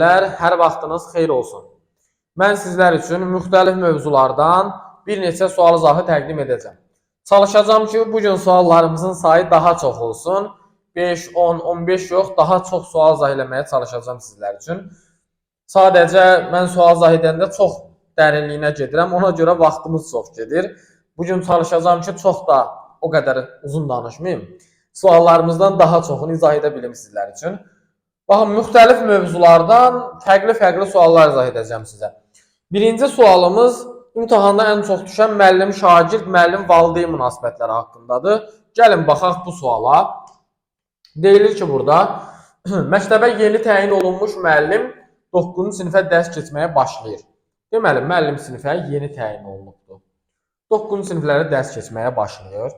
Hər vaxtınız xeyir olsun. Mən sizlər üçün müxtəlif mövzulardan bir neçə sual izahı təqdim edəcəm. Çalışacağam ki, bu gün suallarımızın sayı daha çox olsun. 5, 10, 15 yox, daha çox sual izah eləməyə çalışacağam sizlər üçün. Sadəcə mən sual izah edəndə çox dərinliyinə gedirəm, ona görə vaxtımız çox gedir. Bu gün çalışacağam ki, çox da o qədər uzun danışmayım. Suallarımızdan daha çoxunu izah edə bilim sizlər üçün. Baxın, müxtəlif mövzulardan fərqli-fərqli suallar izah edəcəm sizə. Birinci sualımız imtahanda ən çox düşən müəllim-şagird, müəllim-valideyn münasibətləri haqqındadır. Gəlin baxaq bu suala. Deyilir ki, burada məktəbə yeni təyin olunmuş müəllim 9-cu sinifə dərs keçməyə başlayır. Deməli, müəllim sinifə yeni təyin olunubdur. 9-cu siniflərə dərs keçməyə başlayır.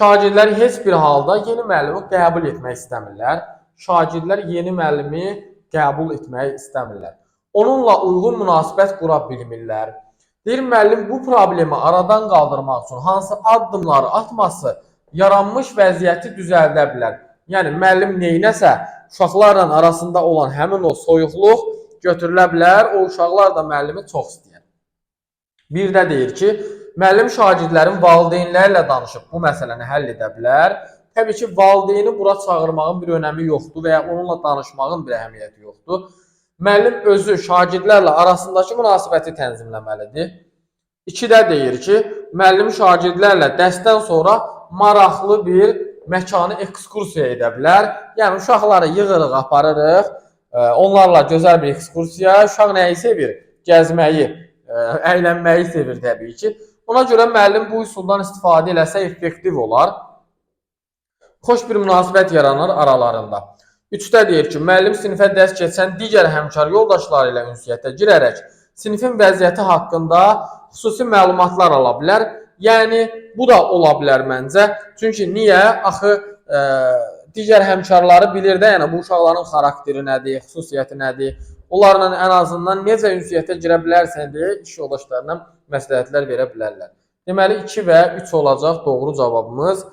Şagirdlər heç bir halda yeni müəllimi qəbul etmək istəmirlər. Şagirdlər yeni müəllimi qəbul etmək istəmirlər. Onunla uyğun münasibət qura bilmirlər. Deyir, müəllim bu problemi aradan qaldırmaq üçün hansı addımları atması yaranmış vəziyyəti düzəldə bilər. Yəni, müəllim neynəsə, uşaqlarla arasında olan həmin o soyuqluq götürülə bilər, o uşaqlar da müəllimi çox istəyər. Bir də deyir ki, müəllim şagirdlərin valideynləri ilə danışıb bu məsələni həll edə bilər. Təbii ki, valideyni bura çağırmağın bir önəmi yoxdur və ya onunla danışmağın bir əhəmiyyəti yoxdur. Müəllim özü şagirdlərlə arasındakı münasibəti tənzimləməlidir. İkidə deyir ki, müəllim şagirdlərlə dərsdən sonra maraqlı bir məkanı ekskursiya edə bilər. Yəni, uşaqları yığırıq, aparırıq, onlarla gözəl bir ekskursiya. Uşaq nəyi sevir? Gəzməyi, əylənməyi sevir təbii ki. Ona görə müəllim bu üsuldan istifadə eləsə effektiv olar. Xoş bir münasibət yaranır aralarında. Üçdə deyir ki, müəllim sinifə dərs keçən digər həmkar yoldaşları ilə ünsiyyətə girərək sinifin vəziyyəti haqqında xüsusi məlumatlar ala bilər. Yəni, bu da ola bilər məncə. Çünki niyə? Axı, digər həmkarları bilir də, yəni bu uşaqların xarakteri nədir, xüsusiyyəti nədir. Onlarla ən azından necə ünsiyyətə girə bilərsən deyə iş yoldaşlarına məsləhətlər verə bilərlər. Deməli, 2 və 3 olacaq doğru cavabımız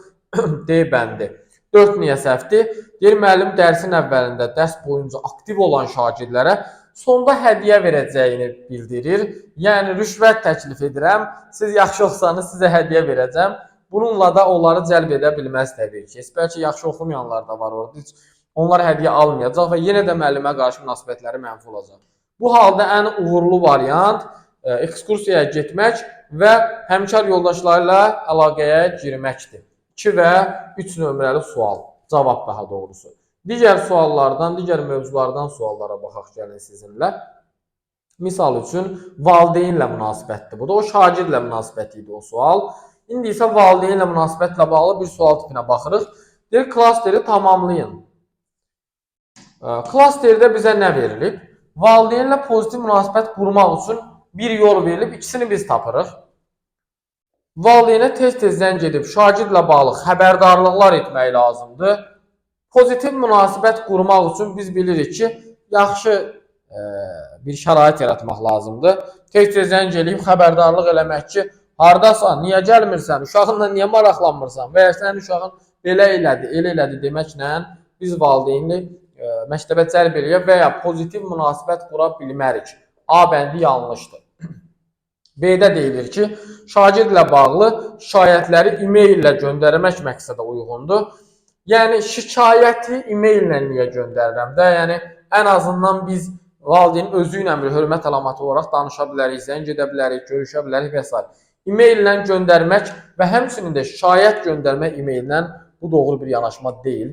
D bəndi. 4 niyə səhvdir? Deyir, müəllim dərsin əvvəlində dərs boyunca aktiv olan şagirdlərə sonda hədiyyə verəcəyini bildirir. Yəni, rüşvət təklif edirəm, siz yaxşı oxusanız sizə hədiyyə verəcəm. Bununla da onları cəlb edə bilməz təbii ki. Bəlkə yaxşı oxumayanlar da var orada. Heç onlar hədiyyə almayacaq və yenə də müəllimə qarşı münasibətləri mənfi olacaq. Bu halda ən uğurlu variant ekskursiyaya getmək və həmkar yoldaşları ilə əlaqəyə girməkdir. 2 və 3 nömrəli sual, cavab daha doğrusu. Digər suallardan, digər mövzulardan suallara baxaq gəlin sizinlə. Misal üçün, valideynlə münasibətdir. Bu da o şagirdlə münasibət idi o sual. İndi isə valideynlə münasibətlə bağlı bir sual tipinə baxırıq. Deyir, klasteri tamamlayın. Klasterdə bizə nə verilib? Valideynlə pozitiv münasibət qurmaq üçün bir yol verilib, ikisini biz tapırıq. Valideynə tez-tez zəng edib şagirdlə bağlı xəbərdarlıqlar etmək lazımdır. Pozitiv münasibət qurmaq üçün biz bilirik ki, yaxşı bir şərait yaratmaq lazımdır. Tez-tez zəng eləyib xəbərdarlıq eləmək ki, hardasan, niyə gəlmirsən, uşağınla niyə maraqlanmırsan və ya sənin uşağın belə elədi, elə elədi deməklə biz valideyni məktəbə cəlb eləyə və ya pozitiv münasibət qura bilmərik. A bəndi yanlışdır. B-də deyilir ki, şagirdlə bağlı şikayətləri e-mail ilə göndərmək məqsədə uyğundur. Yəni, şikayəti e-mail ilə niyə göndərirəm də? Yəni, ən azından biz valideynin özü ilə bir hörmət əlaməti olaraq danışa bilərik, zəng edə bilərik, görüşə bilərik və s. E-mail ilə göndərmək və həmçinin də şikayət göndərmək e-mail ilə bu doğru bir yanaşma deyil.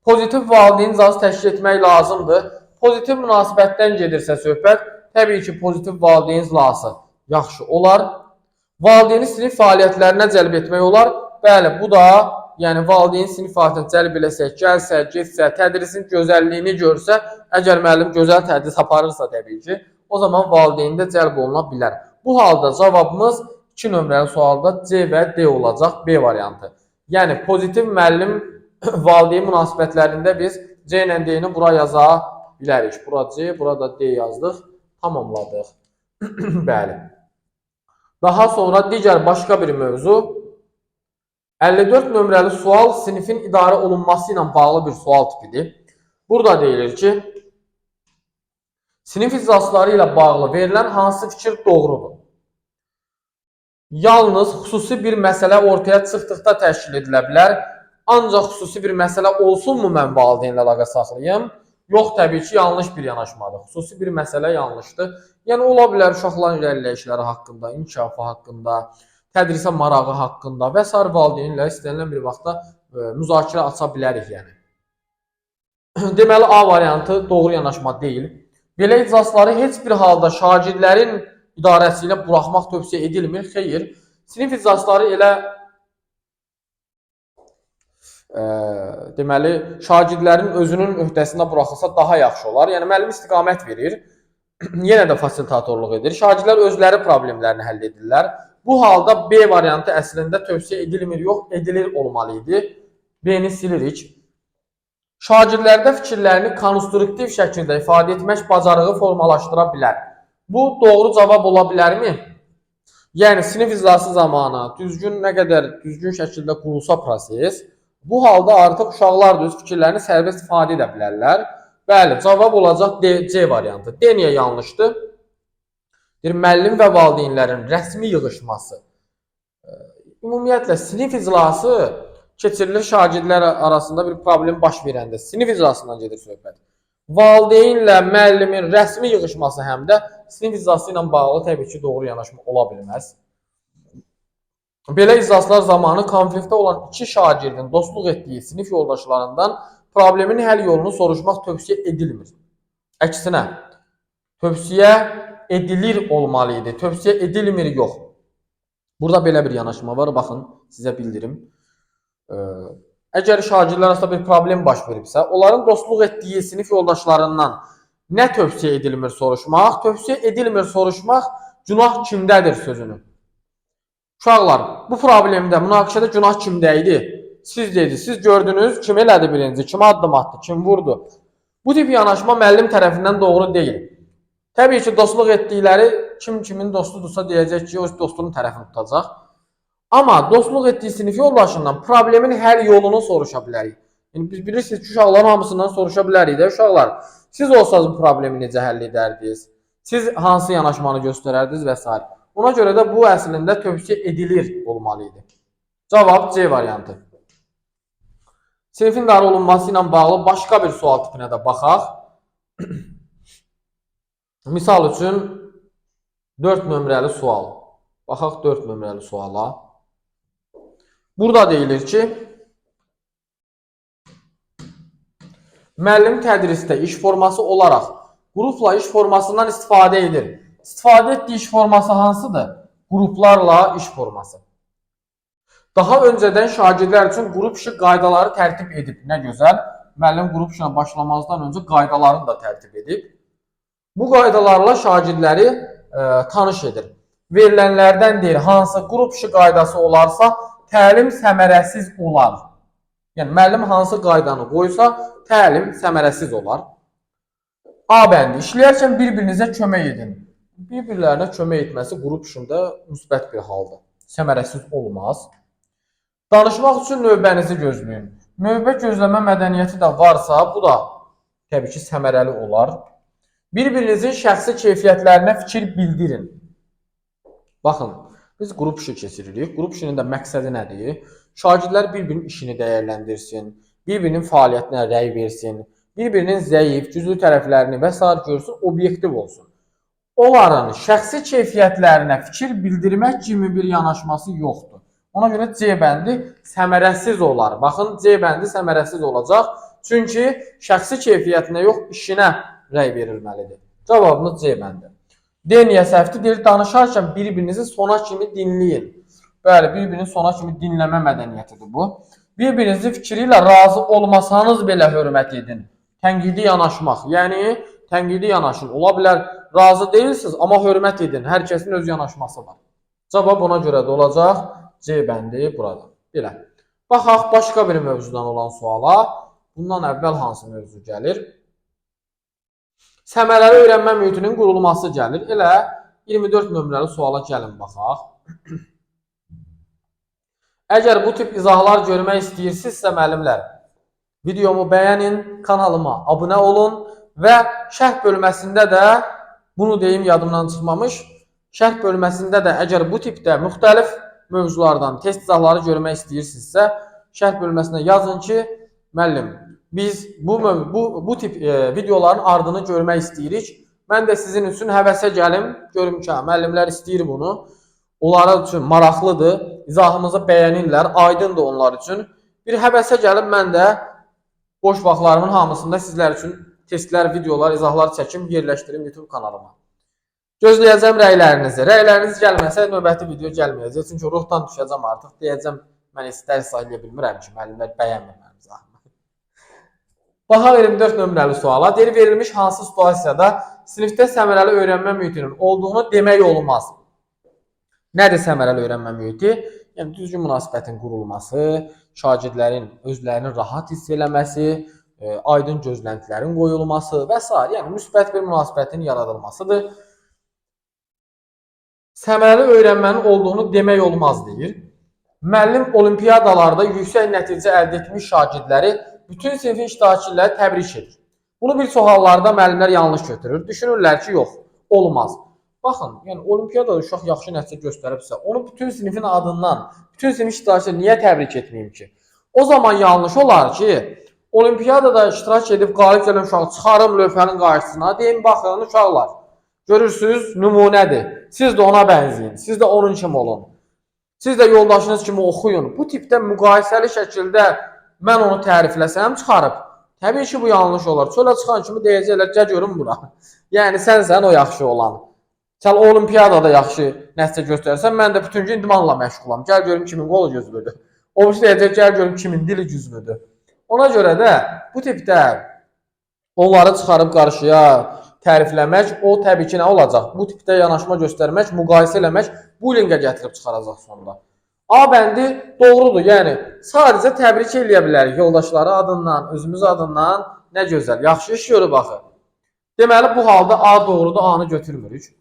Pozitiv valideyn iclası təşkil etmək lazımdır. Pozitiv münasibətdən gedirsə söhbət, təbii ki, pozitiv valideyn iclası yaxşı olar. Valideyni sinif fəaliyyətlərinə cəlb etmək olar. Bəli, bu da, yəni valideyn sinif fəaliyyətinə cəlb eləsək, gəlsə, getsə, tədrisin gözəlliyini görsə, əgər müəllim gözəl tədris aparırsa təbii ki, o zaman valideyn də cəlb oluna bilər. Bu halda cavabımız 2 nömrəli sualda C və D olacaq, B variantı. Yəni, pozitiv müəllim valideyn münasibətlərində biz C ilə D-ni bura yaza bilərik. Bura C, burada D yazdıq, tamamladıq. Bəli. Daha sonra digər başqa bir mövzu. 54 nömrəli sual sinifin idarə olunması ilə bağlı bir sual tipidir. Burada deyilir ki, Sinif iclasları ilə bağlı verilən hansı fikir doğrudur? Yalnız xüsusi bir məsələ ortaya çıxdıqda təşkil edilə bilər. Ancaq xüsusi bir məsələ olsunmu mən valideynlə əlaqə saxlayım? Yox, təbii ki, yanlış bir yanaşmadır. Xüsusi bir məsələ yanlışdır. Yəni, ola bilər uşaqların irəliləyişləri haqqında, inkişafı haqqında, tədrisə marağı haqqında və sair valideynlə istənilən bir vaxtda müzakirə aça bilərik, yəni. Deməli, A variantı doğru yanaşma deyil. Belə iclasları heç bir halda şagirdlərin idarəsi ilə buraxmaq tövsiyə edilmir. Xeyr, sinif iclasları elə deməli, şagirdlərin özünün öhdəsinə buraxılsa daha yaxşı olar. Yəni, müəllim istiqamət verir, yenə də fasilitatorluq edir. Şagirdlər özləri problemlərini həll edirlər. Bu halda B variantı əslində tövsiyə edilmir, yox, edilir olmalı idi. B-ni silirik. Şagirdlərdə fikirlərini konstruktiv şəkildə ifadə etmək bacarığı formalaşdıra bilər. Bu doğru cavab ola bilərmi? Yəni, sinif iclası zamanı düzgün, nə qədər düzgün şəkildə qurulsa proses, bu halda artıq uşaqlar da öz fikirlərini sərbəst ifadə edə bilərlər. Bəli, cavab olacaq D, C variantı. D niyə yanlışdır? Deyir, müəllim və valideynlərin rəsmi yığışması. Ümumiyyətlə, sinif iclası keçirilir şagirdlər arasında bir problem baş verəndə. Sinif iclasından gedir söhbət. Valideynlə müəllimin rəsmi yığışması həm də sinif iclası ilə bağlı təbii ki, doğru yanaşma ola bilməz. Belə iclaslar zamanı konfliktdə olan iki şagirdin dostluq etdiyi sinif yoldaşlarından problemin həll yolunu soruşmaq tövsiyə edilmir. Əksinə, tövsiyə edilir olmalı idi. Tövsiyə edilmir, yox. Burada belə bir yanaşma var. Baxın, sizə bildirim. Əgər şagirdlər arasında bir problem baş veribsə, onların dostluq etdiyi sinif yoldaşlarından nə tövsiyə edilmir soruşmaq? Tövsiyə edilmir soruşmaq günah kimdədir sözünü. Uşaqlar, bu problemdə, münaqişədə günah kimdə idi? Siz dedi, siz gördünüz, kim elədi birinci, kim addım atdı, kim vurdu? Bu tip yanaşma müəllim tərəfindən doğru deyil. Təbii ki, dostluq etdikləri kim kimin dostudursa deyəcək ki, o dostunun tərəfini tutacaq. Amma dostluq etdiyi sinif yoldaşından problemin həll yolunu soruşa bilərik. Yəni, biz bilirsiniz ki, uşaqların hamısından soruşa bilərik də, uşaqlar, siz olsanız bu problemi necə həll edərdiniz? Siz hansı yanaşmanı göstərərdiniz və s. Ona görə də bu əslində tövsiyə edilir olmalı idi. Cavab C variantı. Sinifin idarə olunması ilə bağlı başqa bir sual tipinə də baxaq. Misal üçün 4 nömrəli sual. Baxaq 4 nömrəli suala. Burada deyilir ki, müəllim tədrisdə iş forması olaraq qrupla iş formasından istifadə edir. İstifadə etdiyi iş forması hansıdır? Qruplarla iş forması. Daha öncədən şagirdlər üçün qrup işi qaydaları tərtib edib. Nə gözəl. Müəllim qrup işinə başlamazdan öncə qaydalarını da tərtib edib. Bu qaydalarla şagirdləri tanış edir. Verilənlərdən deyir, hansı qrup işi qaydası olarsa, təlim səmərəsiz olar. Yəni, müəllim hansı qaydanı qoysa, təlim səmərəsiz olar. A bəndi, işləyərkən bir-birinizə kömək edin. Bir-birlərinə kömək etməsi qrup işində müsbət bir haldır. Səmərəsiz olmaz. Danışmaq üçün növbənizi gözləyin. Növbə gözləmə mədəniyyəti də varsa, bu da təbii ki, səmərəli olar. Bir-birinizin şəxsi keyfiyyətlərinə fikir bildirin. Baxın, biz qrup işi keçiririk. Qrup işinin də məqsədi nədir? Şagirdlər bir-birinin işini dəyərləndirsin, bir-birinin fəaliyyətinə rəy versin, bir-birinin zəif, güclü tərəflərini və sair görsün, obyektiv olsun. Onların şəxsi keyfiyyətlərinə fikir bildirmək kimi bir yanaşması yoxdur. Ona görə C bəndi səmərəsiz olar. Baxın, C bəndi səmərəsiz olacaq. Çünki şəxsi keyfiyyətinə yox, işinə rəy verilməlidir. Cavabımız C bəndi. D niyə səhvdir? Deyir, danışarkən bir-birinizi sona kimi dinləyin. Bəli, bir-birini sona kimi dinləmə mədəniyyətidir bu. Bir-birinizin fikri ilə razı olmasanız belə hörmət edin. Tənqidi yanaşmaq. Yəni, tənqidi yanaşın. Ola bilər, razı deyilsiniz, amma hörmət edin. Hər kəsin öz yanaşması var. Cavab ona görə də olacaq. C bəndi burada. Belə. Baxaq başqa bir mövzudan olan suala. Bundan əvvəl hansı mövzu gəlir? Səmərəli öyrənmə mühitinin qurulması gəlir. Elə 24 nömrəli suala gəlin baxaq. Əgər bu tip izahlar görmək istəyirsinizsə müəllimlər, videomu bəyənin, kanalıma abunə olun Və şərh bölməsində də, bunu deyim yadımdan çıxmamış, şərh bölməsində də əgər bu tipdə müxtəlif mövzulardan test izahları görmək istəyirsinizsə, şərh bölməsinə yazın ki, müəllim, biz bu tip videoların ardını görmək istəyirik. Mən də sizin üçün həvəsə gəlim, görüm ki, müəllimlər istəyir bunu. Onlara üçün maraqlıdır, izahımızı bəyənirlər, aydındır onlar üçün. Bir həvəsə gəlib mən də boş vaxtlarımın hamısında sizlər üçün testlər, videolar, izahlar çəkim, yerləşdirim YouTube kanalıma. Gözləyəcəm rəylərinizi. Rəyləriniz gəlməsə növbəti video gəlməyəcək. Çünki ruhdan düşəcəm artıq. Deyəcəm, mən heç dərs izah eləyə bilmirəm ki, müəllimlər bəyənmir mənim izahımı. Baxaq 24 nömrəli suala. Deyir, verilmiş hansı situasiyada sinifdə səmərəli öyrənmə mühitinin olduğunu demək olmaz. Nədir səmərəli öyrənmə mühiti? Yəni, düzgün münasibətin qurulması, şagirdlərin özlərini rahat hiss eləməsi, aydın gözləntilərin qoyulması və s. Yəni, müsbət bir münasibətin yaradılmasıdır. Səmərəli öyrənmənin olduğunu demək olmaz deyir. Müəllim olimpiyadalarda yüksək nəticə əldə etmiş şagirdləri bütün sinifin iştirakçıları təbrik edir. Bunu bir çox hallarda müəllimlər yanlış götürür. Düşünürlər ki, yox, olmaz. Baxın, yəni olimpiyadada uşaq yaxşı nəticə göstəribsə, onu bütün sinifin adından, bütün sinif iştirakçıları niyə təbrik etməyim ki? O zaman yanlış olar ki, olimpiyadada iştirak edib qalib gələn uşağı çıxarım lövhənin qarşısına, deyim, baxın uşaqlar, görürsünüz, nümunədir. Siz də ona bənzəyin, siz də onun kimi olun. Siz də yoldaşınız kimi oxuyun. Bu tipdə müqayisəli şəkildə mən onu tərifləsəm, çıxarıb. Təbii ki, bu yanlış olar. Çölə çıxan kimi deyəcəklər, gəl görüm bura. Yəni, sənsən o yaxşı olan. Sən olimpiyadada yaxşı nəticə göstərsən, mən də bütün gün idmanla məşğulam. Gəl görüm kimin qolu güclüdür. O birisi deyəcək, gəl görüm kimin dili güclüdür. Ona görə də bu tipdə onları çıxarıb qarşıya tərifləmək, o təbii ki, nə olacaq? Bu tipdə yanaşma göstərmək, müqayisə eləmək bullyingə gətirib çıxaracaq sonda. A bəndi doğrudur. Yəni, sadəcə təbrik eləyə bilərik yoldaşları adından, özümüz adından. Nə gözəl, yaxşı iş görüb axı. Deməli, bu halda A doğrudur, A-nı götürmürük.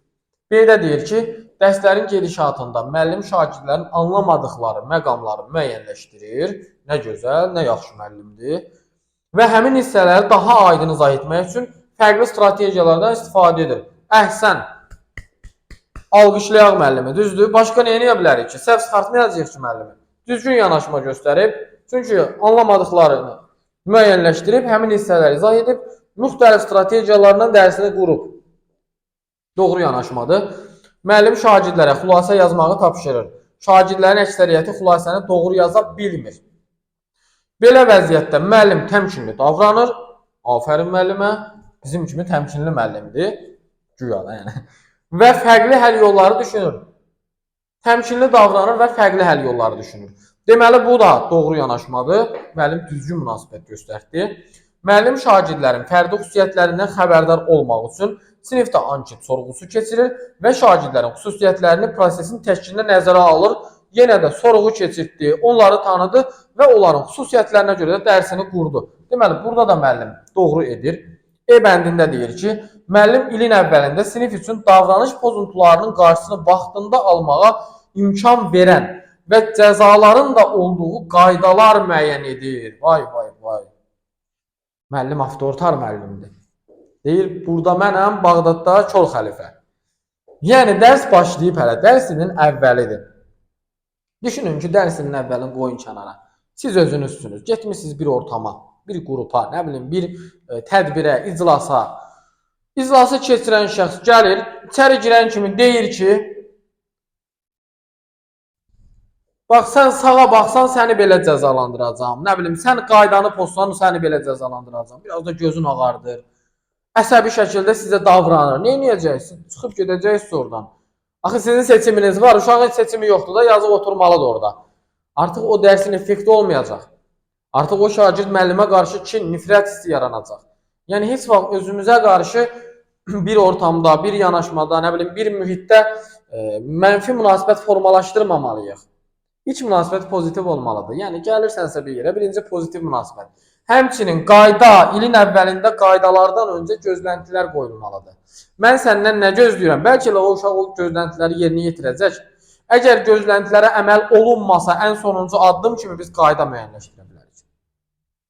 B-də deyir ki, dərslərin gedişatında müəllim şagirdlərin anlamadıqları məqamları müəyyənləşdirir. Nə gözəl, nə yaxşı müəllimdir. Və həmin hissələri daha aydın izah etmək üçün fərqli strategiyalardan istifadə edir. Əhsən, alqışlayaq müəllimi, düzdür? Başqa nə eləyə bilərik ki? Səhv çıxartmayacağıq ki, müəllimi. Düzgün yanaşma göstərib, çünki anlamadıqlarını müəyyənləşdirib, həmin hissələri izah edib, müxtəlif strategiyalarla dərsini qurub. Doğru yanaşmadır. Müəllim şagirdlərə xülasə yazmağı tapşırır. Şagirdlərin əksəriyyəti xülasəni doğru yaza bilmir. Belə vəziyyətdə müəllim təmkinli davranır. Afərin müəllimə. Bizim kimi təmkinli müəllimdir. Güya da yəni. Və fərqli həll yolları düşünür. Təmkinli davranır və fərqli həll yolları düşünür. Deməli, bu da doğru yanaşmadır. Müəllim düzgün münasibət göstərdi. Müəllim şagirdlərin fərdi xüsusiyyətlərindən xəbərdar olmaq üçün sinifdə anket sorğusu keçirir və şagirdlərin xüsusiyyətlərini prosesin təşkilində nəzərə alır. Yenə də sorğu keçirtdi, onları tanıdı və onların xüsusiyyətlərinə görə də dərsini qurdu. Deməli, burada da müəllim doğru edir. E bəndində deyir ki, müəllim ilin əvvəlində sinif üçün davranış pozuntularının qarşısını vaxtında almağa imkan verən və cəzaların da olduğu qaydalar müəyyən edir. Vay, vay, vay. Müəllim avtoritar müəllimdir. Deyir, burada mənəm, Bağdadda kor xəlifə. Yəni, dərs başlayıb hələ, dərs ilinin əvvəlidir. Düşünün ki, dərs ilinin əvvəlini qoyun kənara. Siz özünüzsünüz, getmişsiniz bir ortama, bir qrupa, nə bilim, bir tədbirə, iclasa. İclası keçirən şəxs gəlir, içəri girən kimi deyir ki, bax, sən sağa baxsan, səni belə cəzalandıracağam. Nə bilim, sən qaydanı pozsan, səni belə cəzalandıracağam. Biraz da gözün ağardır. Əsəbi şəkildə sizə davranır. Nə edəcəksiniz? Çıxıb gedəcəksiniz oradan. Axı, sizin seçiminiz var, uşağın seçimi yoxdur da, yazıq oturmalıdır orada. Artıq o dərsin effekti olmayacaq. Artıq o şagird müəllimə qarşı kin, nifrət hissi yaranacaq. Yəni, heç vaxt özümüzə qarşı bir ortamda, bir yanaşmada, nə bilim, bir mühitdə mənfi münasibət formalaşdırmamalıyıq. İlk münasibət pozitiv olmalıdır. Yəni, gəlirsənsə bir yerə, birinci pozitiv münasibət. Həmçinin qayda, ilin əvvəlində qaydalardan öncə gözləntilər qoyulmalıdır. Mən səndən nə gözləyirəm? Bəlkə elə o uşaq o gözləntiləri yerinə yetirəcək. Əgər gözləntilərə əməl olunmasa, ən sonuncu addım kimi biz qayda müəyyənləşdirə bilərik.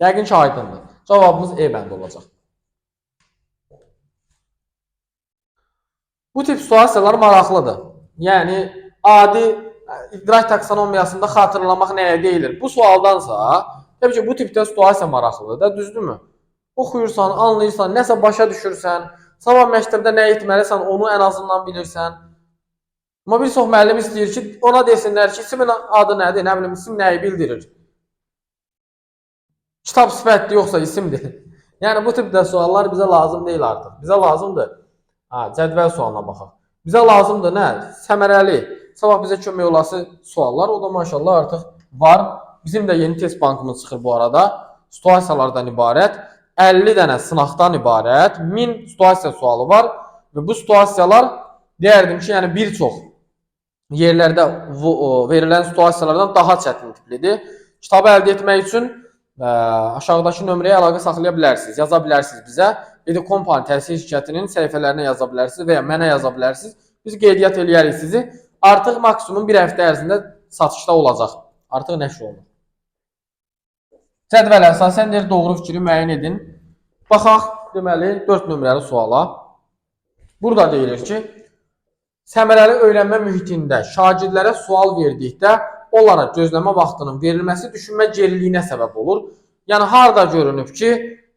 Yəqin ki, aydındır. Cavabımız E bəndi olacaq. Bu tip situasiyalar maraqlıdır. Yəni, adi idrak taksonomiyasında xatırlamaq nəyə deyilir? Bu sualdansa, təbii ki, bu tipdə situasiya maraqlıdır da, düzdürmü? Oxuyursan, anlayırsan, nəsə başa düşürsən, sabah məktəbdə nə etməlisən, onu ən azından bilirsən. Amma bir çox müəllim istəyir ki, ona desinlər ki, isimin adı nədir, nə bilim, isim nəyi bildirir? Kitab sifətdir, yoxsa isimdir? Yəni, bu tipdə suallar bizə lazım deyil artıq. Bizə lazımdır, cədvəl sualına baxaq. Bizə lazımdır nə? Səmərəli, sabah bizə kömək olası suallar, o da maşallah artıq var. Bizim də yeni test bankımız çıxır bu arada. Situasiyalardan ibarət, 50 dənə sınaqdan ibarət 1000 situasiya sualı var. Və bu situasiyalar deyərdim ki, yəni bir çox yerlərdə verilən situasiyalardan daha çətin tiplidir. Kitabı əldə etmək üçün aşağıdakı nömrəyə əlaqə saxlaya bilərsiniz, yaza bilərsiniz bizə. Educompany təhsil şirkətinin səhifələrinə yaza bilərsiniz və ya mənə yaza bilərsiniz. Biz qeydiyyat eləyərik sizi. Artıq maksimum bir həftə ərzində satışda olacaq. Artıq nəşr olunur. Cədvələ əsasən deyir, doğru fikri müəyyən edin. Baxaq, deməli, 4 nömrəli suala. Burada deyilir ki, səmərəli öyrənmə mühitində şagirdlərə sual verdikdə onlara gözləmə vaxtının verilməsi düşünmə geriliyinə səbəb olur. Yəni, harada görünüb ki,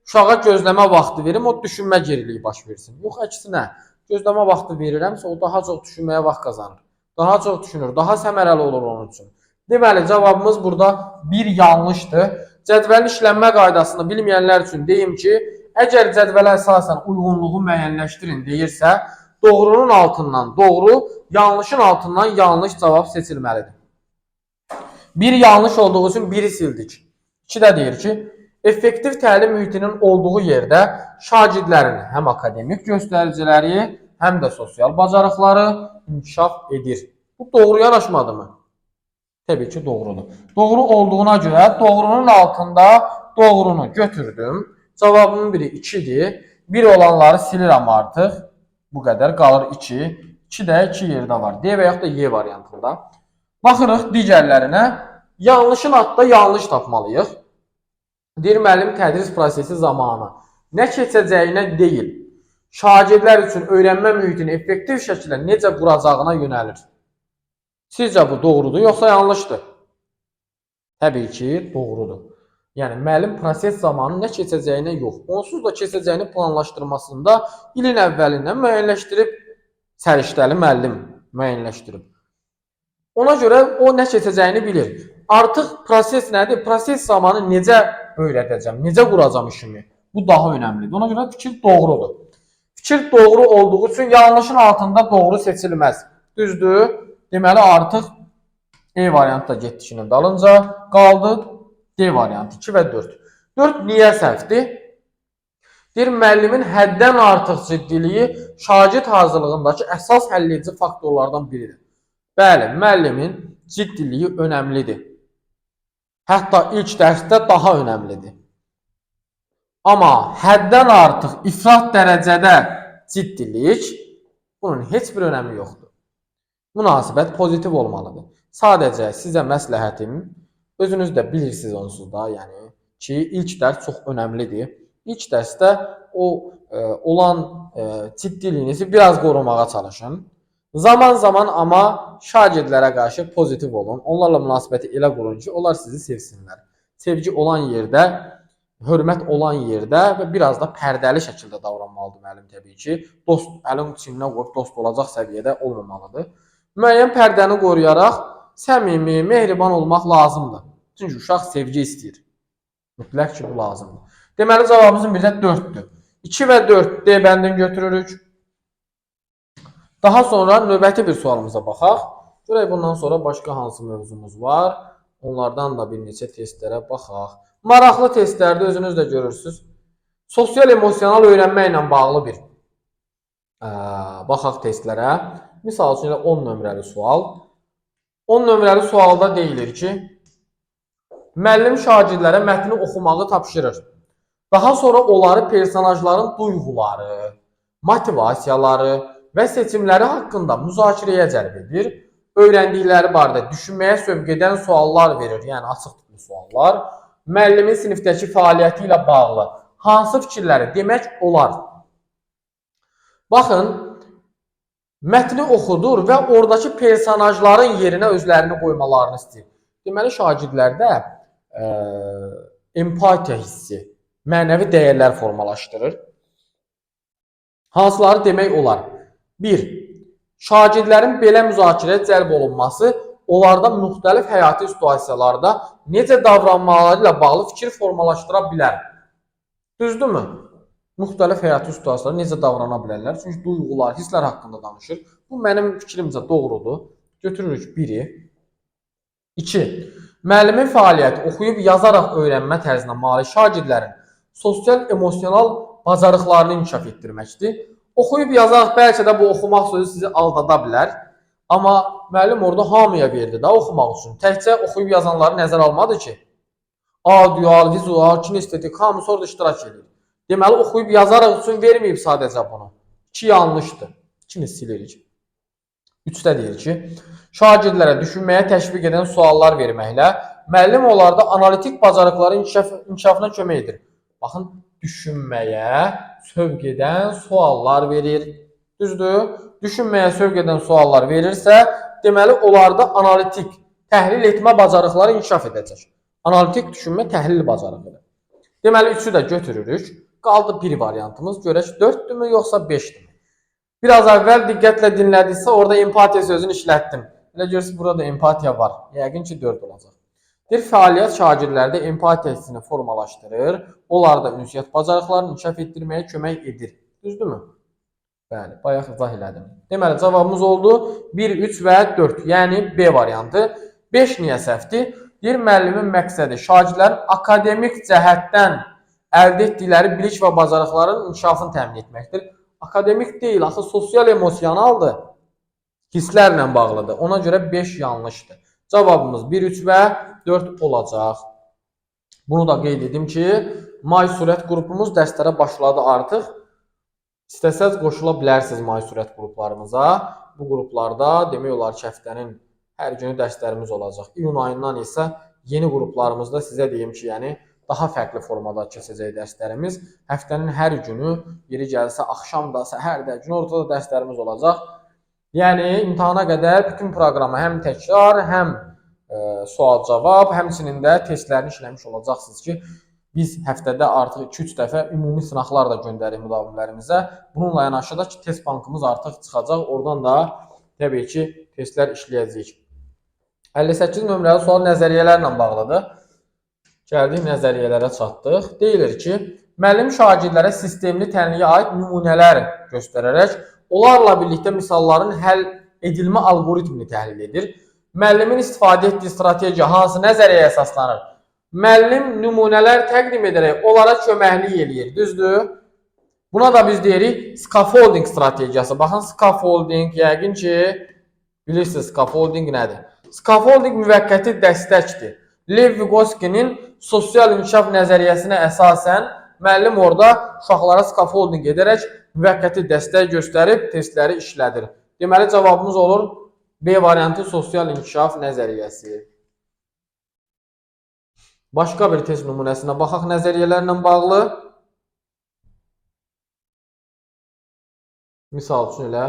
uşağa gözləmə vaxtı verim, o düşünmə geriliyi baş versin. Yox, əksinə, gözləmə vaxtı verirəmsə, o daha çox düşünməyə vaxt qazanır. Daha çox düşünür, daha səmərəli olur onun üçün. Deməli, cavabımız burada bir yanlışdır. Cədvəlin işlənmə qaydasını bilməyənlər üçün deyim ki, əgər cədvələ əsasən uyğunluğu müəyyənləşdirin deyirsə, doğrunun altından doğru, yanlışın altından yanlış cavab seçilməlidir. Bir yanlış olduğu üçün biri sildik. 2 də deyir ki, effektiv təlim mühitinin olduğu yerdə şagirdlərin həm akademik göstəriciləri, həm də sosial bacarıqları inkişaf edir. Bu doğru yanaşmadı mı? Təbii ki, doğrudur. Doğru olduğuna görə doğrunun altında doğrunu götürdüm. Cavabımın biri 2-dir. 1 olanları silirəm artıq. Bu qədər qalır 2. 2 də 2 yerdə var. D və yaxud da Y variantında. Baxırıq digərlərinə. Yanlışın altında yanlış tapmalıyıq. Deyir, müəllim tədris prosesi zamanı nə keçəcəyinə deyil, şagirdlər üçün öyrənmə mühitini effektiv şəkildə necə quracağına yönəlir. Sizcə bu doğrudur, yoxsa yanlışdır? Təbii ki, doğrudur. Yəni, müəllim proses zamanı nə keçəcəyinə yox, onsuz da keçəcəyini planlaşdırmasında ilin əvvəlindən müəyyənləşdirib, səriştəli müəllim müəyyənləşdirib. Ona görə o nə keçəcəyini bilir. Artıq proses nədir? Proses zamanı necə öyrədəcəm, necə quracam işimi? Bu daha önəmlidir. Ona görə fikir doğrudur. Fikir doğru olduğu üçün yanlışın altında doğru seçilməz. Düzdür? Deməli, artıq E variantı da getdikinin dalınca qaldı D variantı 2 və 4. 4 niyə səhvdir? Deyir, müəllimin həddən artıq ciddiliyi şagird hazırlığındakı əsas həlledici faktorlardan biridir. Bəli, müəllimin ciddiliyi önəmlidir. Hətta ilk dərsdə daha önəmlidir. Amma həddən artıq ifrat dərəcədə ciddilik, bunun heç bir önəmi yoxdur. Münasibət pozitiv olmalıdır. Sadəcə sizə məsləhətim, özünüz də bilirsiniz onsuz da, yəni ki, ilk dərs çox önəmlidir. İlk dərsdə o olan ciddiliyinizi biraz qorumağa çalışın. Zaman-zaman amma şagirdlərə qarşı pozitiv olun. Onlarla münasibəti elə qurun ki, onlar sizi sevsinlər. Sevgi olan yerdə, hörmət olan yerdə və biraz da pərdəli şəkildə davranmalıdır müəllim təbii ki. Dost, əlin çiyninə qoyub dost olacaq səviyyədə olmamalıdır. Müəyyən pərdəni qoruyaraq səmimi, mehriban olmaq lazımdır. Çünki uşaq sevgi istəyir. Mütləq ki, bu lazımdır. Deməli, cavabımızın bir də 4-dür. 2 və 4 D bəndini götürürük. Daha sonra növbəti bir sualımıza baxaq. Görək bundan sonra başqa hansı mövzumuz var. Onlardan da bir neçə testlərə baxaq. Maraqlı testlərdə özünüz də görürsünüz. Sosial emosional öyrənmə ilə bağlı bir baxaq testlərə. Misal üçün 10 nömrəli sual. 10 nömrəli sualda deyilir ki, müəllim şagirdlərə mətni oxumağı tapşırır. Daha sonra onları personajların duyğuları, motivasiyaları və seçimləri haqqında müzakirəyə cəlb edir. Öyrəndikləri barədə düşünməyə sövq edən suallar verir, yəni açıq tipli suallar. Müəllimin sinifdəki fəaliyyəti ilə bağlı hansı fikirləri demək olar? Baxın, Mətni oxudur və oradakı personajların yerinə özlərini qoymalarını istəyir. Deməli, şagirdlərdə empatiya hissi, mənəvi dəyərlər formalaşdırır. Hansıları demək olar? 1. Şagirdlərin belə müzakirəyə cəlb olunması onlarda müxtəlif həyati situasiyalarda necə davranmaları ilə bağlı fikir formalaşdıra bilər. Düzdürmü? Müxtəlif həyati situasiyalarda necə davrana bilərlər? Çünki duyğular, hisslər haqqında danışır. Bu mənim fikrimcə doğrudur. Götürürük 1-i. 2. Müəllimin fəaliyyəti oxuyub yazaraq öyrənmə tərzinə malik şagirdlərin sosial-emosional bacarıqlarını inkişaf etdirməkdir. Oxuyub yazaraq bəlkə də bu oxumaq sözü sizi aldada bilər. Amma müəllim orada hamıya verdi də oxumaq üçün. Təkcə oxuyub yazanları nəzərə almadı ki. Audial, vizual, kinestetik hamısı orada iştirak edir. Deməli, oxuyub yazaraq üçün verməyib sadəcə bunu. 2 yanlışdır. 2-ni silirik. 3-də deyir ki, şagirdlərə düşünməyə təşviq edən suallar verməklə müəllim onlarda analitik bacarıqların inkişafına kömək edir. Baxın, düşünməyə sövq edən suallar verir. Düzdür? Düşünməyə sövq edən suallar verirsə, deməli, onlarda analitik, təhlil etmə bacarıqları inkişaf edəcək. Analitik düşünmə təhlil bacarığıdır. Deməli, 3-ü də götürürük. Qaldı bir variantımız. Görək 4-dürmü yoxsa 5-dirmi? Biraz əvvəl diqqətlə dinlədiksə orada empatiya sözünü işlətdim. Elə görürsünüz, burada empatiya var. Yəqin ki 4 olacaq. Bir fəaliyyət şagirdlərdə empatiya hissini formalaşdırır. Onlarda ünsiyyət bacarıqlarını inkişaf etdirməyə kömək edir. Düzdürmü? Bəli, bayaq izah elədim. Deməli, cavabımız oldu 1, 3 və 4. Yəni B variantı. 5 niyə səhvdir? Deyir, müəllimin məqsədi şagirdlərin akademik cəhətdən əldə etdikləri bilik və bacarıqların inkişafını təmin etməkdir. Akademik deyil, axı sosial emosionaldır. Hisslərlə bağlıdır. Ona görə 5 yanlışdır. Cavabımız 1, 3 və 4 olacaq. Bunu da qeyd edim ki, May Sürət qrupumuz dərslərə başladı artıq. İstəsəz qoşula bilərsiniz May Sürət qruplarımıza. Bu qruplarda demək olar ki, həftənin hər günü dərslərimiz olacaq. İyun ayından isə yeni qruplarımızda sizə deyim ki, yəni daha fərqli formada keçəcək dərslərimiz. Həftənin hər günü, yeri gəlsə axşam da, səhər də, günorta da dərslərimiz olacaq. Yəni imtahana qədər bütün proqramı həm təkrar, həm sual-cavab, həmçinin də testlərini işləmiş olacaqsınız ki, biz həftədə artıq 2-3 dəfə ümumi sınaqlar da göndəririk müdavimlərimizə. Bununla yanaşı da ki, test bankımız artıq çıxacaq. Oradan da təbii ki, testlər işləyəcəyik. 58 nömrəli sual nəzəriyyələrlə bağlıdır. Gəldik nəzəriyyələrə çatdıq. Deyilir ki, müəllim şagirdlərə sistemli tənliyə aid nümunələr göstərərək onlarla birlikdə misalların həll edilmə alqoritmini təhlil edir. Müəllimin istifadə etdiyi strategiya hansı nəzəriyyəyə əsaslanır? Müəllim nümunələr təqdim edərək onlara köməklik eləyir. Düzdür? Buna da biz deyirik scaffolding strategiyası. Baxın, scaffolding yəqin ki, bilirsiniz scaffolding nədir? Scaffolding müvəqqəti dəstəkdir. Lev Vygotsky'nin sosial inkişaf nəzəriyyəsinə əsasən müəllim orada uşaqlara scaffolding edərək müvəqqəti dəstək göstərib testləri işlədir. Deməli, cavabımız olur B variantı sosial inkişaf nəzəriyyəsi. Başqa bir test nümunəsinə baxaq nəzəriyyələrlə bağlı. Misal üçün elə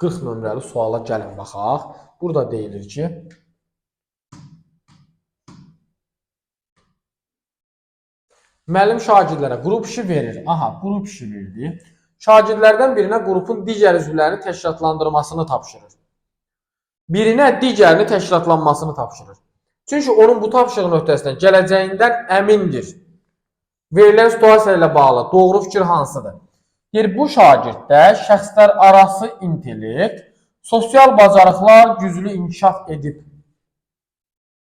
40 nömrəli suala gəlin baxaq. Burada deyilir ki, müəllim şagirdlərə qrup işi verir. Aha, qrup işi verdi. Şagirdlərdən birinə qrupun digər üzvlərini təşkilatlandırmasını tapşırır. Birinə digərini təşkilatlanmasını tapşırır. Çünki onun bu tapşırığın öhdəsindən gələcəyindən əmindir. Verilən situasiya ilə bağlı doğru fikir hansıdır? Deyir, bu şagirddə şəxslər arası intellekt, sosial bacarıqlar güclü inkişaf edib.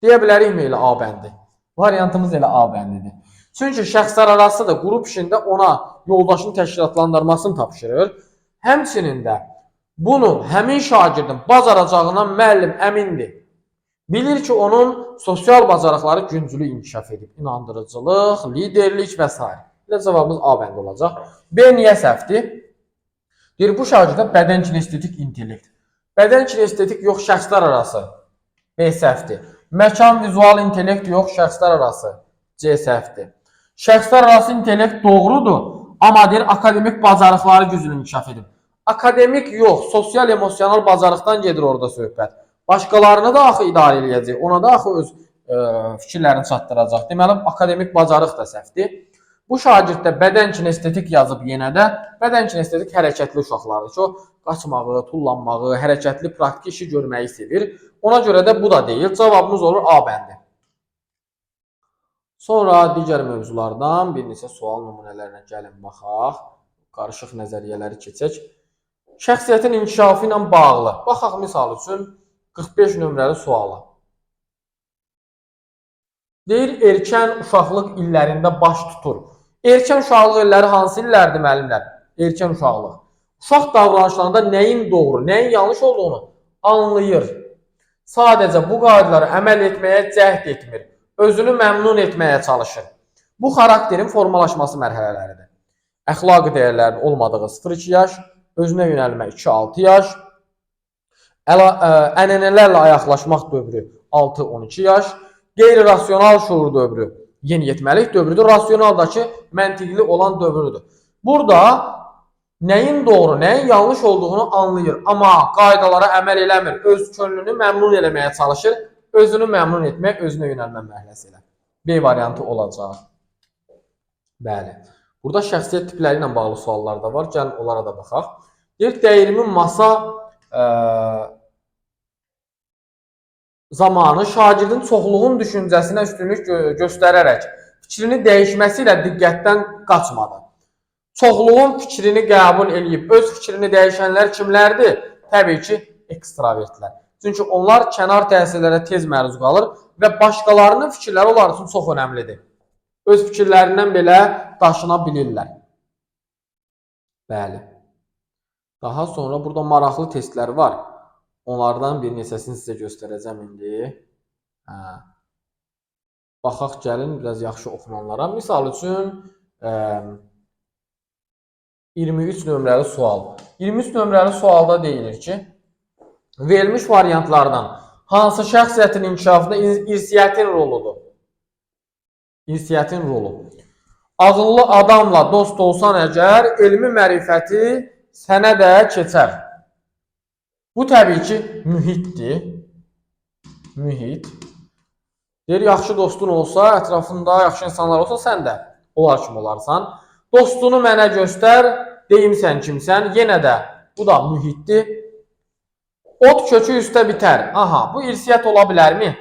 Deyə bilərikmi elə A bəndi? Variantımız elə A bəndidir. Çünki şəxslər arası da qrup işində ona yoldaşını təşkilatlandırmasını tapşırır. Həmçinin də bunu həmin şagirdin bacaracağına müəllim əmindir. Bilir ki, onun sosial bacarıqları güclü inkişaf edib. İnandırıcılıq, liderlik və s. Elə cavabımız A bəndi olacaq. B niyə səhvdir? Deyir, bu şagirdə bədən kinestetik intellekt. Bədən kinestetik yox, şəxslər arası. B səhvdir. Məkan vizual intellekt yox, şəxslər arası. C səhvdir. Şəxslər arası intellekt doğrudur, amma deyir, akademik bacarıqları güclü inkişaf edib. Akademik yox, sosial emosional bacarıqdan gedir orada söhbət. Başqalarını da axı idarə eləyəcək, ona da axı öz fikirlərini çatdıracaq. Deməli, akademik bacarıq da səhvdir. Bu şagirddə bədən kinestetik yazıb yenə də, bədən kinestetik hərəkətli uşaqlardır ki, o qaçmağı, tullanmağı, hərəkətli praktiki işi görməyi sevir. Ona görə də bu da deyil. Cavabımız olur A bəndi. Sonra digər mövzulardan bir neçə sual nümunələrinə gəlin baxaq. Qarışıq nəzəriyyələri keçək. Şəxsiyyətin inkişafı ilə bağlı. Baxaq misal üçün 45 nömrəli suala. Deyir, erkən uşaqlıq illərində baş tutur. Erkən uşaqlıq illəri hansı illərdir müəllimlər? Erkən uşaqlıq. Uşaq davranışlarında nəyin doğru, nəyin yanlış olduğunu anlayır. Sadəcə bu qaydalara əməl etməyə cəhd etmir. Özünü məmnun etməyə çalışır. Bu xarakterin formalaşması mərhələləridir. Əxlaqi dəyərlərin olmadığı 0-2 yaş, özünə yönəlmə 2-6 yaş, ənənələrlə ayaqlaşmaq dövrü 6-12 yaş, qeyri-rasional şuur dövrü yeniyetməlik dövrüdür, rasionaldakı məntiqli olan dövrüdür. Burada nəyin doğru, nəyin yanlış olduğunu anlayır, amma qaydalara əməl eləmir, öz könlünü məmnun eləməyə çalışır, özünü məmnun etmək, özünə yönəlmə mərhələsi ilə. B variantı olacaq. Bəli. Burada şəxsiyyət tipləri ilə bağlı suallar da var. Gəlin onlara da baxaq. Deyir, dəyirmi masa zamanı şagirdin çoxluğun düşüncəsinə üstünlük göstərərək fikrini dəyişməsi ilə diqqətdən qaçmadı. Çoxluğun fikrini qəbul eləyib öz fikrini dəyişənlər kimlərdir? Təbii ki, ekstravertlər. Çünki onlar kənar təsirlərə tez məruz qalır və başqalarının fikirləri onlar üçün çox önəmlidir. Öz fikirlərindən belə daşına bilirlər. Bəli. Daha sonra burada maraqlı testlər var. Onlardan bir neçəsini sizə göstərəcəm indi. Hə. Baxaq, gəlin biraz yaxşı oxunanlara. Misal üçün 23 nömrəli sual. 23 nömrəli sualda deyilir ki, verilmiş variantlardan hansı şəxsiyyətin inkişafında irsiyyətin roludur? İrsiyyətin rolu. Ağıllı adamla dost olsan əgər, elmi mərifəti sənə də keçər. Bu təbii ki, mühitdir. Mühit. Deyir, yaxşı dostun olsa, ətrafında yaxşı insanlar olsa, sən də onlar kimi olarsan. Dostunu mənə göstər, deyim sən kimsən. Yenə də bu da mühitdir. Ot kökü üstə bitər. Aha, bu irsiyyət ola bilərmi?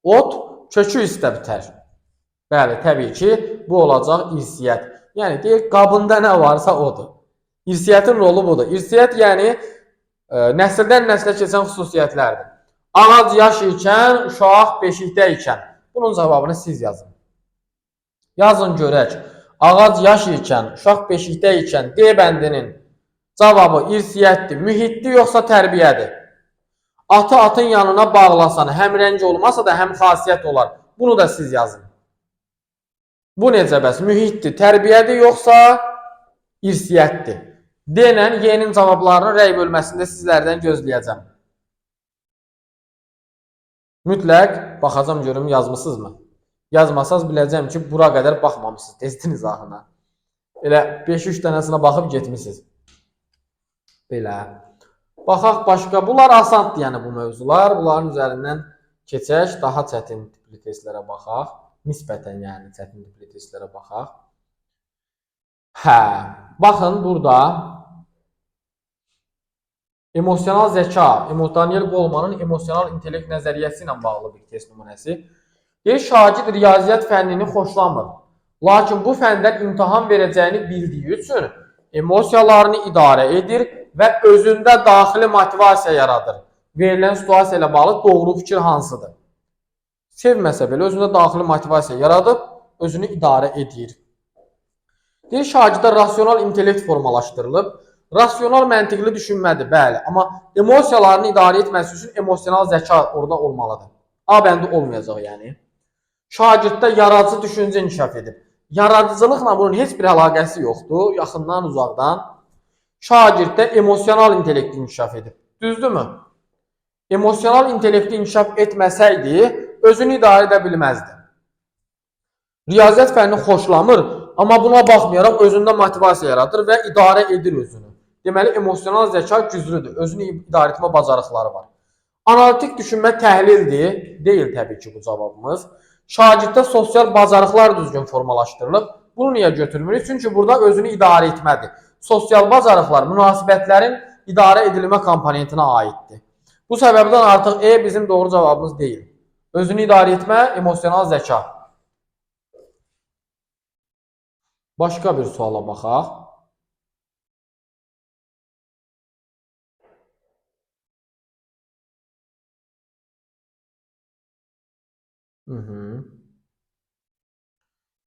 Ot kökü üstə bitər. Bəli, təbii ki, bu olacaq irsiyyət. Yəni, deyir, qabında nə varsa odur. İrsiyyətin rolu budur. İrsiyyət, yəni, nəsildən nəslə keçən xüsusiyyətlərdir. Ağac yaş ikən, uşaq beşikdə ikən. Bunun cavabını siz yazın. Yazın görək. Ağac yaş ikən, uşaq beşikdə ikən D bəndinin cavabı irsiyyətdir, mühitdir, yoxsa tərbiyədir? Atı atın yanına bağlasan, həm rəng olmasa da həm xasiyyət olar. Bunu da siz yazın. Bu necə bəs? Mühitdir, tərbiyədir, yoxsa irsiyyətdir? D ilə Y-nin cavablarını rəy bölməsində sizlərdən gözləyəcəm. Mütləq baxacam görüm yazmısınızmı? Yazmasaz biləcəm ki, bura qədər baxmamışsınız testin izahına. Elə 5-3 dənəsinə baxıb getmişsiniz. Belə. Baxaq başqa. Bunlar asandır, yəni bu mövzular. Bunların üzərindən keçək. Daha çətin tipli testlərə baxaq. Nisbətən yəni çətin tipli testlərə baxaq. Hə, baxın burada emosional zəka, Daniel Golemanın emosional intellekt nəzəriyyəsi ilə bağlı bir test nümunəsi. Deyir, şagird riyaziyyat fənnini xoşlamır. Lakin bu fəndən imtahan verəcəyini bildiyi üçün emosiyalarını idarə edir və özündə daxili motivasiya yaradır. Verilən situasiya ilə bağlı doğru fikir hansıdır? Sevməsə belə özündə daxili motivasiya yaradıb, özünü idarə edir. Deyir, şagirdə rasional intellekt formalaşdırılıb. Rasional məntiqli düşünmədir, bəli. Amma emosiyalarını idarə etməsi üçün emosional zəka orada olmalıdır. A bəndi olmayacaq yəni. Şagirddə yaradıcı düşüncə inkişaf edib. Yaradıcılıqla bunun heç bir əlaqəsi yoxdur, yaxından, uzaqdan. Şagirddə emosional intellekt inkişaf edib. Düzdürmü? Emosional intellekti inkişaf etməsəydi, özünü idarə edə bilməzdi. Riyaziyyat fənnini xoşlamır, amma buna baxmayaraq özündə motivasiya yaradır və idarə edir özünü. Deməli, emosional zəka güclüdür. Özünü idarə etmə bacarıqları var. Analitik düşünmə təhlildir. Deyil təbii ki, bu cavabımız. Şagirddə sosial bacarıqlar düzgün formalaşdırılıb. Bunu niyə götürmürük? Çünki burada özünü idarə etmədir. Sosial bacarıqlar münasibətlərin idarə edilmə komponentinə aiddir. Bu səbəbdən artıq E bizim doğru cavabımız deyil. Özünü idarə etmə, emosional zəka. Başqa bir suala baxaq.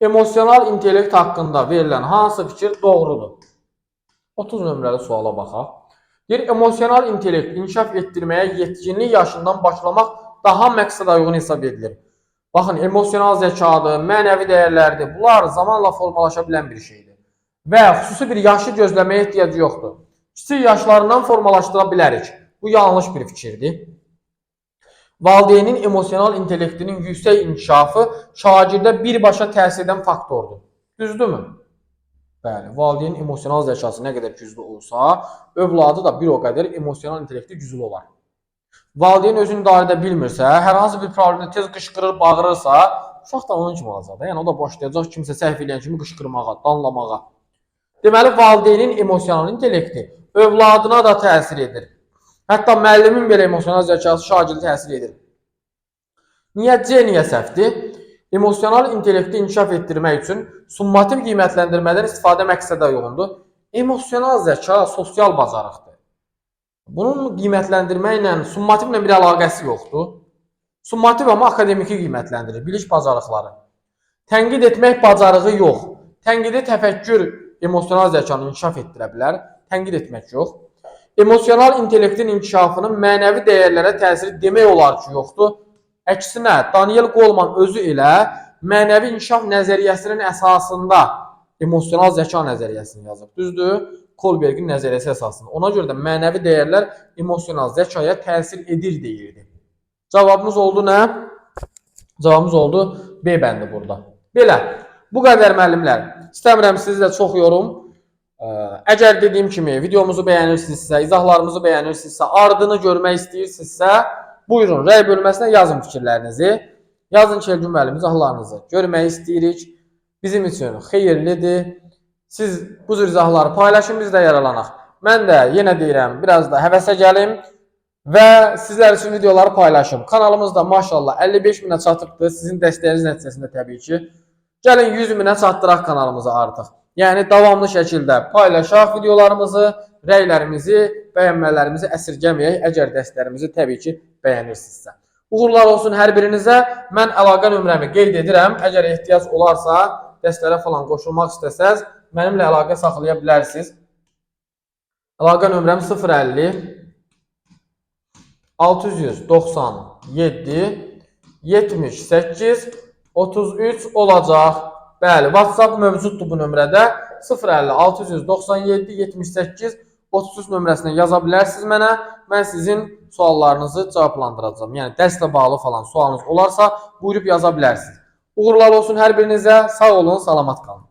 Emosional intellekt haqqında verilən hansı fikir doğrudur? 30 nömrəli suala baxaq. Deyir, emosional intellekt inkişaf etdirməyə yetkinlik yaşından başlamaq daha məqsədə uyğun hesab edilir. Baxın, emosional zəkadır, mənəvi dəyərlərdir. Bunlar zamanla formalaşa bilən bir şeydir. Və xüsusi bir yaşı gözləməyə ehtiyacı yoxdur. Kiçik yaşlarından formalaşdıra bilərik. Bu yanlış bir fikirdir. Valideynin emosional intellektinin yüksək inkişafı şagirdə birbaşa təsir edən faktordur. Düzdürmü? Bəli, valideynin emosional zəkası nə qədər güclü olsa, övladı da bir o qədər emosional intellekti güclü olar. Valideyn özünü idarə edə bilmirsə, hər hansı bir problemdə tez qışqırır, bağırırsa, uşaq da onun kimi olacaq da. Yəni o da başlayacaq kimsə səhv eləyən kimi qışqırmağa, danlamağa. Deməli, valideynin emosional intellekti övladına da təsir edir. Hətta müəllimin belə emosional zəkası şagirdə təsir edir. Niyə C niyə səhvdir? Emosional intellekti inkişaf etdirmək üçün summativ qiymətləndirmədən istifadə məqsədə uyğundur. Emosional zəka sosial bacarıqdır. Bunun qiymətləndirməklə, summativlə bir əlaqəsi yoxdur. Summativ amma akademiki qiymətləndirir, bilik bacarıqları. Tənqid etmək bacarığı yox. Tənqidi təfəkkür emosional zəkanı inkişaf etdirə bilər. Tənqid etmək yox. Emosional intellektin inkişafının mənəvi dəyərlərə təsiri demək olar ki, yoxdur. Əksinə, Daniel Goleman özü elə mənəvi inkişaf nəzəriyyəsinin əsasında emosional zəka nəzəriyyəsini yazıb. Düzdür? Kohlbergin nəzəriyyəsi əsasında. Ona görə də mənəvi dəyərlər emosional zəkaya təsir edir deyirdi. Cavabımız oldu nə? Cavabımız oldu B bəndi burada. Belə, bu qədər müəllimlər. İstəmirəm sizi də çox yorum. Əgər dediyim kimi videomuzu bəyənirsinizsə, izahlarımızı bəyənirsinizsə, ardını görmək istəyirsinizsə, buyurun rəy bölməsinə yazın fikirlərinizi. Yazın ki, Elgün müəllim izahlarınızı görmək istəyirik. Bizim üçün xeyirlidir. Siz bu cür izahları paylaşın, biz də yararlanaq. Mən də yenə deyirəm, biraz da həvəsə gəlim və sizlər üçün videoları paylaşım. Kanalımız da maşallah 55 minə çatıbdır. Sizin dəstəyiniz nəticəsində təbii ki. Gəlin 100 minə çatdıraq kanalımızı artıq. Yəni davamlı şəkildə paylaşaq videolarımızı, rəylərimizi, bəyənmələrimizi əsirgəməyək, əgər dərslərimizi təbii ki bəyənirsinizsə. Uğurlar olsun hər birinizə. Mən əlaqə nömrəmi qeyd edirəm. Əgər ehtiyac olarsa, dərslərə falan qoşulmaq istəsəz, mənimlə əlaqə saxlaya bilərsiniz. Əlaqə nömrəm 050 697 78 33 olacaq. Bəli, WhatsApp mövcuddur bu nömrədə. 050 697 78 33 nömrəsinə yaza bilərsiniz mənə. Mən sizin suallarınızı cavablandıracağam. Yəni dərslə bağlı falan sualınız olarsa, buyurub yaza bilərsiniz. Uğurlar olsun hər birinizə. Sağ olun, salamat qalın.